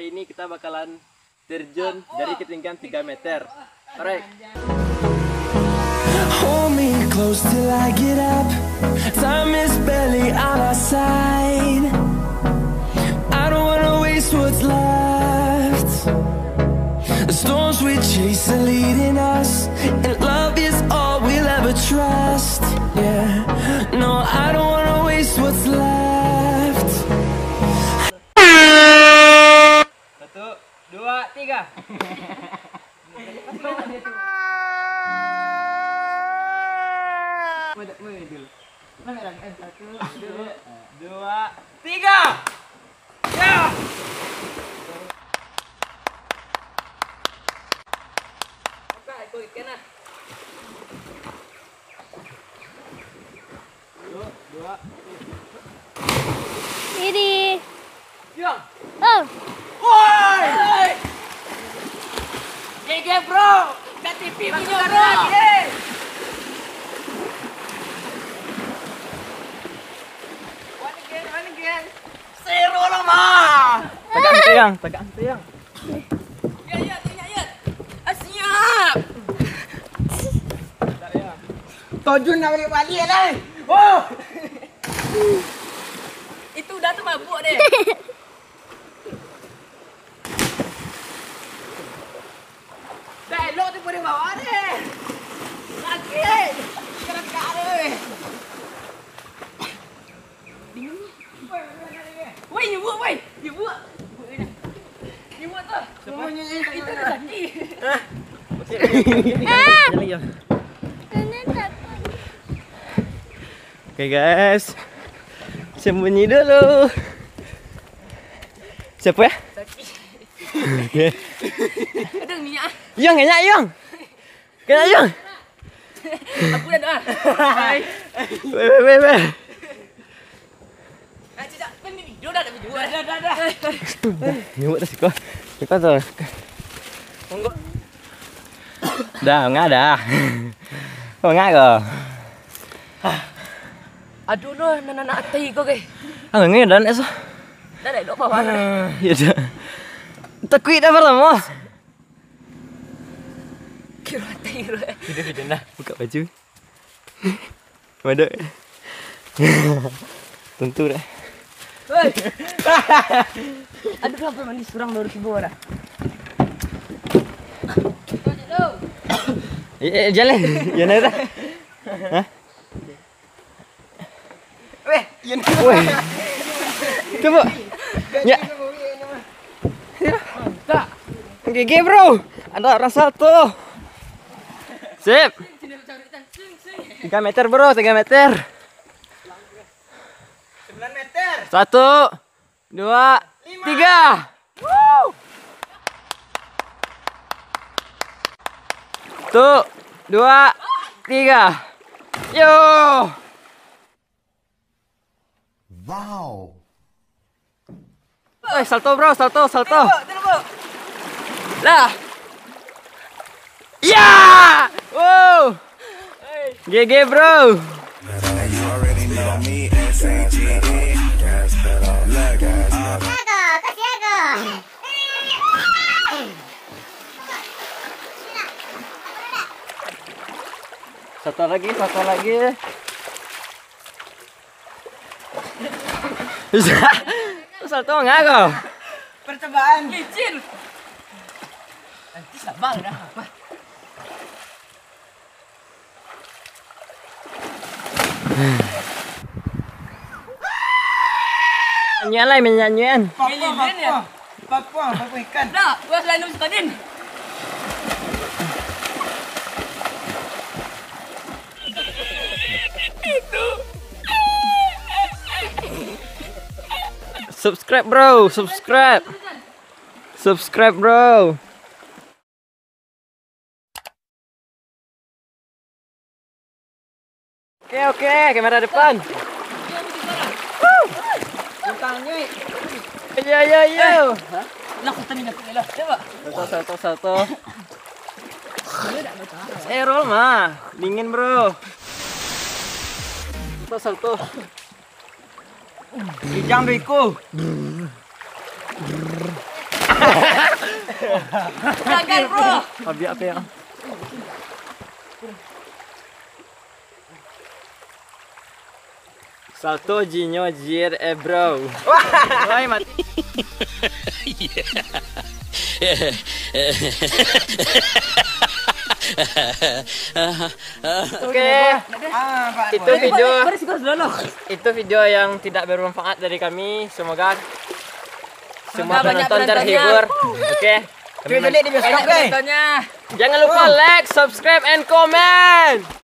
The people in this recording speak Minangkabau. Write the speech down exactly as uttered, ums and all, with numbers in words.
Ini kita bakalan terjun dari ketinggian tiga meter. Alright. Hold me close till I get up. Time is barely on our side. I don't wanna waste what's left. The storms we chase are leading us, and love is all we'll ever trust. Yeah, no, I don't wanna waste what's left. Satu, dua, tiga. Dua, tiga. Ya. Buka, ikut ikan lah. Dua, dua. Ini. Yang. Oh. Woi! G G bro, K T P punya bro. One again, one again. Zero lah mah. Tagak tiang, tagak tiang. Ya ya, tanya ya. Ah, siap. Tojun nak balik-balik lah. Oh. Itu udah tu mabuk deh. Dah elok tu boleh bawa deh. Sakit. Kena kak deh. Woi, nyebut woi. Nyebut. Nyebut tu. Itu dah sakit. Ah. Jalan ya. Oke guys, sembunyi dulu. Siapa ya? Oke. Ada minyak. Yang banyak yang. Kena yang. Aku dah doa. Weh weh weh weh. Ah, cicak, kan ni video dah, dah video dah. Dah, dah, dah. Nyebut dah siko. Kita tu. Monggo. Dah, ngah dah. Ngah ko. Aduh noh, nan anak atai ko ke. Ah, ngah dah nak so. Dah dah dok pawan. Ya dah. Takuik dah pertama. Kira atai kira. Video video dah. Buka baju. Waduh. Tentu dah. Aduh, sampai mandi surang baru tiba dah. Eh, eh, jalan. Ya dah. Hah? Weh, Weh. Tunggu. Ya. Gigi bro. Ada orang satu. Sip. Tiga meter bro, tiga meter. Satu, dua, tiga. Satu, dua, tiga. Yo. Wow. Eh, salto bro, salto, salto. Lah. Ya! Wow. G G bro. Satu lagi, satu lagi. Salto manga ko? Percobaan. Licin. Nanti sabar dah. Nyanyian lah, nyanyian. Lilin ya? Papua, papua ikan. Dah, gua selain Ustadin. Subscribe bro, subscribe. Subscribe bro. Oke oke, kamera depan. Tentang nyui. Yo yo yo. Lah, aku tadi nak lah. Coba. Salto salto salto. Error mah, dingin bro. Salto salto. Kijang do iko. Gagal, bro. Abi apa ya? Salto jinyo jir, eh, bro. Wah, mati. Oke. Itu video, itu video yang tidak bermanfaat dari kami. Semoga semua penonton terhibur. Oke. Jangan lupa like, subscribe, and comment.